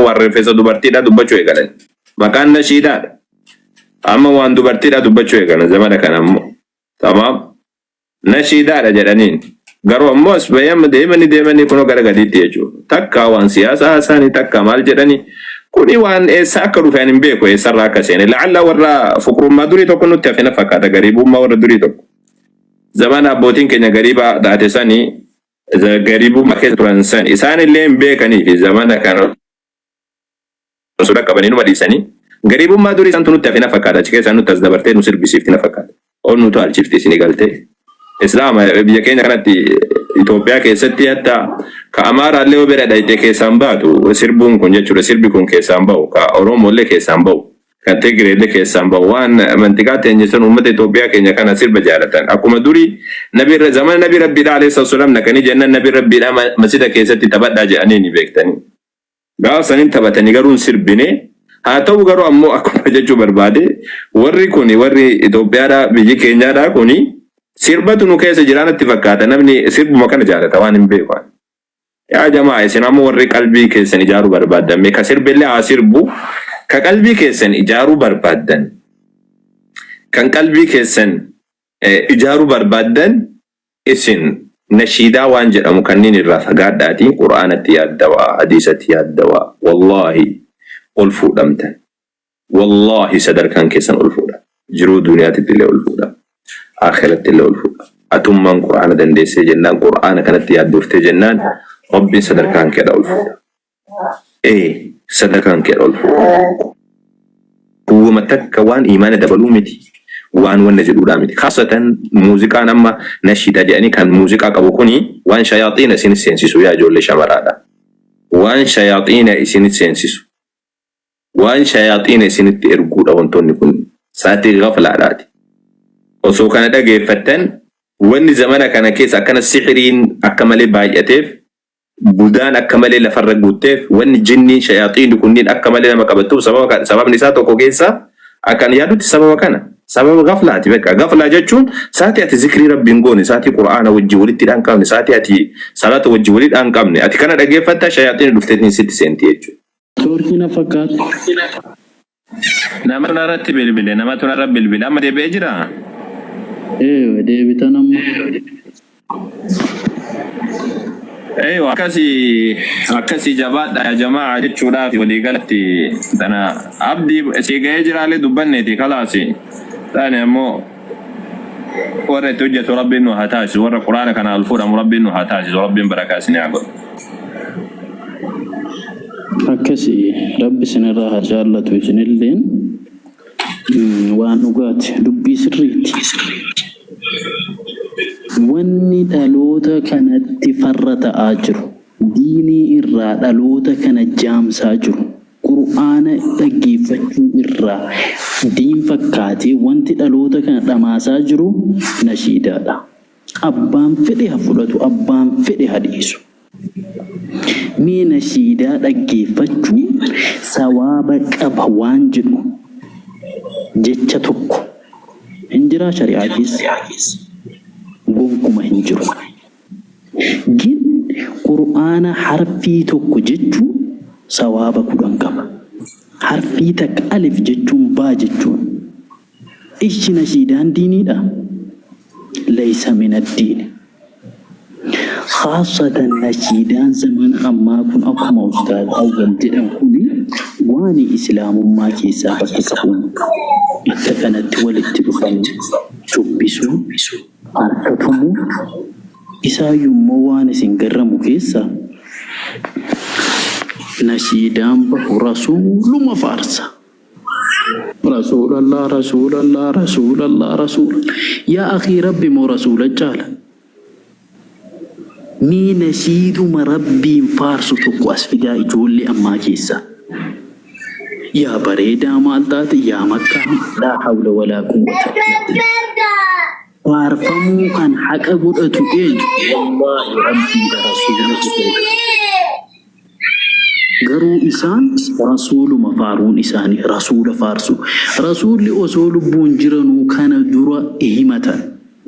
Waan rifeensa dubartiidha dubbachuu eegalan. Maqaan nashiidaadha. Amma waan dubartiidha dubbachuu eegalan zamana kana ammoo. Tamaam. Nashiidaadha jedhaniin. Garuu ammoo as bahee amma deemanii deemanii kunoo gara gadiitti jechuudha. Takka waan siyaasaa haasa'anii takka maal jedhanii kuni waan eessa akka dhufe ani hin beeku eessarraa akka seene. La'alla warra fuqrummaa durii tokko nutti hafe na fakkaata gariibummaa warra durii tokko. Zamana abbootiin keenya gariibaa taate sanii gariibummaa keessa turan san isaan illee hin beekanii fi zamana kana osoo dhaqqabanii numa dhiisanii gariibummaa durii santu nutti hafe na fakkaata achi keessaa nutti as dabartee nu sirbisiifti na fakkaata. Ol nutu alchifti isinii galtee. Islaama biyya keenya kanatti Itoophiyaa keessatti hatta ka Amaaraallee yoo bira dhayxe keessaan baatu sirbuun kun jechuudha sirbi kun keessaan bahu ka Oromoollee keessaan bahu kan Tigireellee keessaan bahu waan mantiqaa teenya sun uummata Itoophiyaa keenya kana sirba jaalatan akkuma durii nabi zamana nabi rabbiidha alayhi salaam naqanii jennaan nabi rabbiidha masjida keessatti taphadhaa jedhanii ni beektanii. Gaafa sanin taphatanii garuu hin sirbine. Haa ta'u garuu ammoo akkuma jechuu barbaade warri kun warri Itoophiyaadhaa biyyi keenyaadhaa kun sirbatu nu keessa jiraa natti fakkaata namni sirbuma kana jaalata waan hin beeku. ani. Yaa jamaa isin ammoo warri qalbii keessan ijaaruu barbaaddan mee ka sirbillee haa sirbu ka qalbii keessan ijaaruu barbaaddan kan qalbii keessan ijaaruu barbaaddan Isin nashiidaa waan jedhamu kanniin irraa fagaadhaatii Qur'aanatti yaaddawaa, hadiisatti yaaddawaa. Wallaahi ol fuudhamtan. Wallaahi sadarkaan keessan ol fuudha. Jiruu duuniyaatitti illee ol fuudha. Aakhiratti illee ol fuudha. Atummaan Qur'aana dandeessee jennaan, Qur'aana kanatti yaaddooftee jennaan, Rabbiin sadarkaan keedha ol fuudha. Ee, sadarkaan kee ol fuudha. Wama takka waan iimaana dabaluu miti. Waan wanna jedhuudhaa miti. Khaasatan muuziqaan amma nashiida jedhanii kan muuziqaa qabu kuni waan shayaaxiina isin seensisu yaa ijoollee shamaraadha. Waan shayaaxiina isin seensisu. Waan shayaaxiina isinitti erguudha wantoonni kun. Sa'atii ghaflaadhaati. Osoo kana dhageeffattan wanni zamana kana keessa akkana sihiriin akka malee baay'ateef budaan akka malee lafarra guutteef wanni jinniin shayaaxiinni kunniin akka malee nama qabattuuf sababa kan sababni isaa tokko keessaa akkan yaadutti sababa kana sababa gaflaati bakka gaflaa jechuun sa'atii ati zikrii rabbi hin goone sa'atii qur'aana wajji walitti hidhaan qabne sa'atii ati salaata wajji walitti hidhaan qabne ati kana dhageeffatta shayaaxiinni dhufteetiin sitti seenti jechuudha. Toorkii na fakkaata. Namatu narratti bilbile namatu narra bilbile amma deebi'ee jiraa? Ee deebitan amma. Eeywa akkasi akkasi jabaadha yaa jamaa jechuudhaaf walii galatti tana abdii sii ga'ee jiraalee dubbanneeti kalaasi taane ammoo warra itti hojjetu rabbiin nu haa taasisu warra quraana kana ol fuudhamu rabbiin nu haa taasisu rabbiin barakaa isin haa godhu. Akkasi rabbi isinirraa haa jaallatu isinilleen waan dhugaati dubbii sirriiti. Wanni dhaloota kanatti farra ta'aa jiru, diinii irraa dhaloota kana jaamsaa jiru, Qur'aana dhaggeeffachuu irraa diin fakkaatee wanti dhaloota kana dhamaasaa jiru nashiidaadha. Abbaan fedhe ha fudhatu abbaan fedhe ha dhiisu. Mee nashiidaa dhaggeeffachuun sawaaba qaba waan jedhu jecha tokko hin jiraa shari'aa keessa? Gonkuma hin jiru. Gin qur'aana harfii tokko jechuun sawaaba 10 qaba. Harfii takka alif jechuun baa jechuun. Ishi nashiidaan diiniidhaa? Laysa minaddiini. Khaassatan nashiidaan zamana ammaa kun akkuma ustaaz Awwal jedhan kuni waani islaamummaa keessaa bakka qabu miti. Bakka kanatti walitti dhufanii shubbisuu, harka tumuu, isaayyuummoo waan isin garramu keessaa nashiidaan bahu rasuuluma faarsa. Rasuulallah Rasuulallah Rasuulallah Rasuulallah Yaa akhii Rabbi moo Rasuula caala? Mee nashiiduma Rabbiin faarsu tokko as fidaa ijoollee ammaa keessaa. Yaa bareedaa maal taate yaa makkaa laa hawla walaa quwwata illaa billah. Faarfamuu kan haqa godhatu eenyu? Wallaahi Rabbiidha Rasuulatu beeka. Garuu isaan Rasuuluma faaruun isaanii Rasuula faarsuu. Rasuulli osoo lubbuun jiranuu kana dura himatan.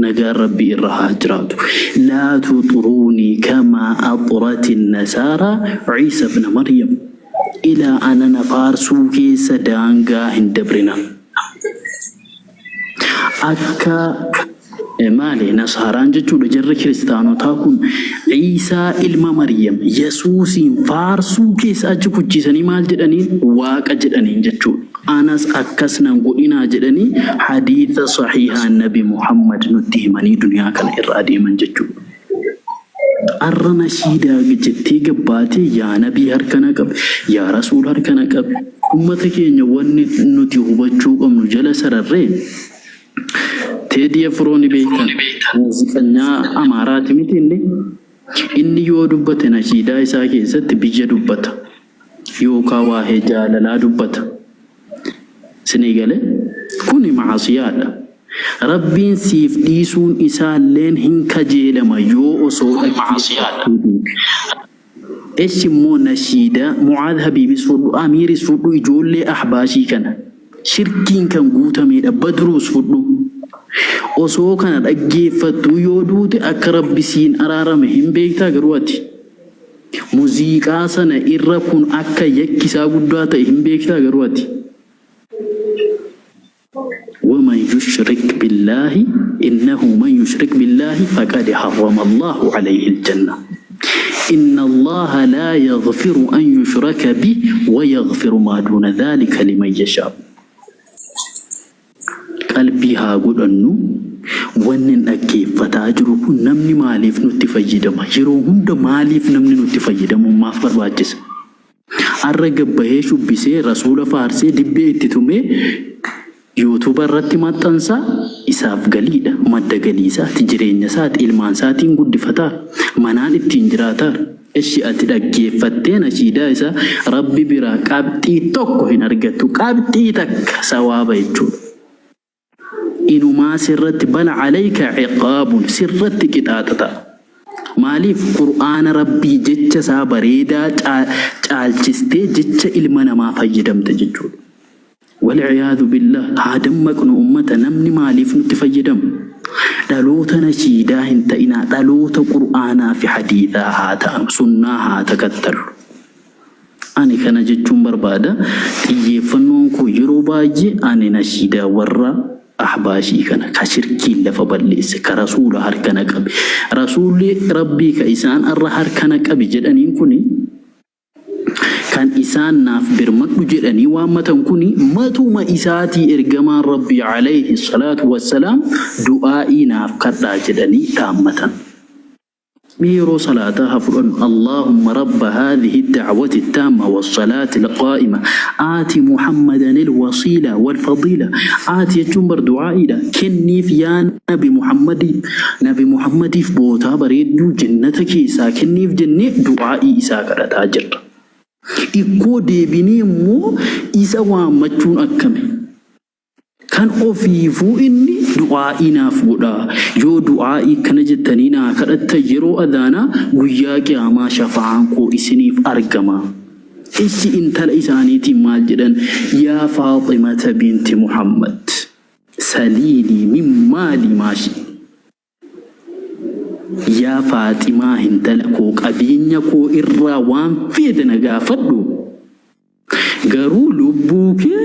Nagaan Rabbii irra haa jiraatu. Laa tuxruunii kamaa axrati nasaaraa Ciisa ibna Maryam. Ilaa ana na faarsuu keessa daangaa hin dabrinaa. Akka maali nasaaraan jechuudha jarri kiristaanotaa kun Ciisaa ilma Maryam Yesuusiin faarsuu keessa achi kuchiisanii maal jedhaniin waaqa jedhaniin jechuudha. Anas akkas nan godhinaa jedhanii hadiisa sahiihaan nabi Muhammad nutti himanii duniyaa kana irra adeeman jechuudha. Arra nashiidaa jettee gabbaatee yaa nabii harka na qabi, yaa rasuul harka na qabi. Ummata keenya wanni nuti hubachuu qabnu jala sararree Teedii Afroo ni beektan. Muuziqanyaa Amaaraati miti inni. Inni yoo dubbate nashiidaa isaa keessatti biyya dubbata. Yookaa waahee jaalalaa dubbata. Isinii galee? Kuni ma'asiyaadha. Rabbiin siif dhiisuun isaalleen hin kajeelama yoo osoo dhaggeeffattee duute. Eshi immoo nashiidaa Mu'aaz Habiibis fudhu, Amiiris fudhu, ijoollee Ahbaashii kana. Shirkiin kan guutameedha. Badruus fudhu. Osoo kana dhaggeeffattuu yoo duute akka Rabbi siin araarame hin beektaa garuu ati? Muziiqaa sana irra kun akka yakki isaa guddaa ta'e hin beektaa garuu ati? Waman yushrik billaahi innahu man yushrik billaahi faqad harrama Allaahu alayhil janna. Inna Allaaha laa yaghfiru an yushraka bih wa yaghfiru maa duuna dhaalika liman yashaa'u. Qalbii haa godhannu, wannin dhaggeeffataa jiru kun namni maaliif nutti fayyadama? Yeroo hunda maaliif namni nutti fayyadamuun maaf barbaachisa? Arra gad bahee shubbisee, Rasuula faarsee, dibbee itti tumee YouTube irratti maxxansa, isaaf galiidha, madda galii isaati, jireenya isaati, ilmaan isaatiin guddifataara, manaan ittiin jiraataara. Eshi ati dhaggeeffattee nashiidaa isaa Rabbi biraa qabxii tokko hin argattu. Qabxii takka sawaaba jechuudha. Inumaa sirratti bal alayka ciqaabun sirratti qixaaxa ta'a. Maaliif Qur'aana Rabbii jecha isaa bareedaa caalchistee jecha ilma namaa fayyadamte jechuudha. Wal'iyaadu billaah haa dammaqnu ummata namni maaliif nutti fayyadama? Dhaloota nashiidaa hin ta'inaa dhaloota Qur'aanaa fi hadiisaa haa ta'anu sunnaa haa takattalu. Ani kana jechuun barbaada xiyyeeffannoon koo yeroo baay'ee ani nashiidaa warra Ahbaashii kana ka shirkiin lafa balleesse ka rasuula harka na qabe rasuulli Rabbii ka isaan arra harka na qabi jedhaniin kuni Kan isaan naaf birmadhu jedhanii waammatan kuni matuma isaatii Ergamaan Rabbii alayhi salaatu wassalaam du'aa'ii naaf kadhaa jedhanii dhaammatan. Mee yeroo salaataa haa fudhannu, Allaahumma rabba haadhihi da'wati taamma wassalaati alqaa'ima aati Muhammadanil wasiila wal fadiila. Aati jechuun bar du'aa'iidha. Kenniif yaa Nabi Muhammadiif Nabi Muhammadiif bootaa bareedduu jannata keessaa kenniif jennee du'aa'ii isaa kadhataa jirra. Ikkoo deebinee immoo isa waammachuun akkami? Kan ofiifuu inni du'aa'ii naaf godhaa. Yoo du'aa'ii akkana jettanii naa kadhattan yeroo adhaanaa guyyaa qiyaamaa shafa'aan koo isiniif argama. Issi intala isaaniitiin maal jedhan? Yaa Faaximata binti Muhammad. Saliinii min maalii maa shi'ti. Yaa Faaximaa hintala koo qabeenya koo irraa waan feete na gaafadhu, garuu lubbuu kee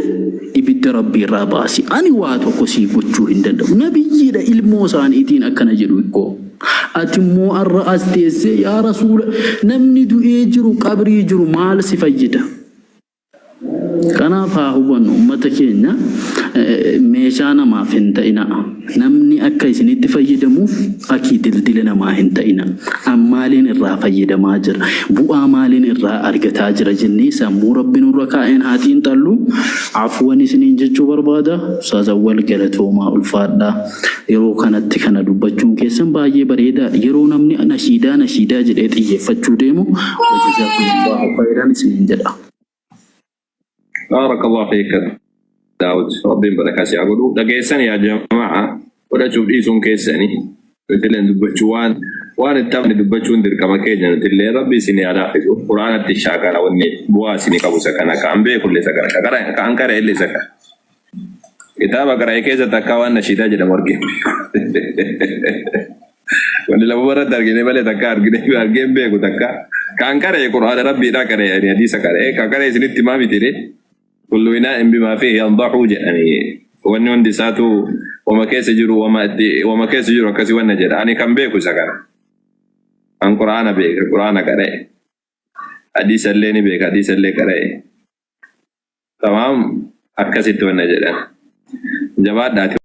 ibidda Rabbii irraa baasi. Ani waa tokko sii gochuu hin danda'u. Nabiyyiidha ilmoo isaaniitiin akkana jedhu ikkoo. Ati immoo arra as teessee yaa Rasuula namni du'ee jiru qabrii jiru maal si fayyada? Kanaaf haa hubannu ummata keenya meeshaa namaaf hin ta'inaa. Namni akka isinitti fayyadamuuf akii dildila namaa hin ta'inaa. An maaliin irraa fayyadamaa jira? Bu'aa maaliin irraa argataa jira jennee sammuu Rabbi nurra kaa'een haa xiinxallu. Afwan isiniin jechuu barbaada. Ustaaz Awwal galatoomaa ulfaadhaa. Yeroo kanatti kana dubbachuun keessan baay'ee bareedaadha. Yeroo namni nashiidaa nashiidaa jedhee xiyyeeffachuu deemu wajazaakumullahu khayran isiniin jedha. Baarakallahu fiika Daawud. Rabbiin barakaa si haa godhu. Dhageessan yaa jamaa godhachuuf dhiisuun keessani. Nutilleen dubbachuu waan waan itti amne dubbachuun dirqama keenya nutillee rabbi isin haa laaffisu. Quraanatti shaakala wanni bu'aa isin qabu isa kana ka an beekullee isa kana ka an qara'e illee isa kana. Kitaaba qara'e keessa takkaa waan nashiidaa jedhamu argine. Wanni lafuma irratti argine malee takka argine argee hin beeku takka. Kan qara'e Qur'aana Rabbiidhaa qara'e ani hadiisa qara'e kan qara'e isinitti himaa miti ree. Kullu inaa'in bimaa fiihi yandahu jedhani. Wanni hundi isaatu wama keessa jiru wama itti wama keessa jiru akkasii wanna jedha. Ani kan beeku isa kana. An Qur'aana beeka Qur'aana qara'e. Hadiisa illee ni beeka hadiisa illee qara'e. Tamaam akkasitti wanna jedhan. Jabaadhaati.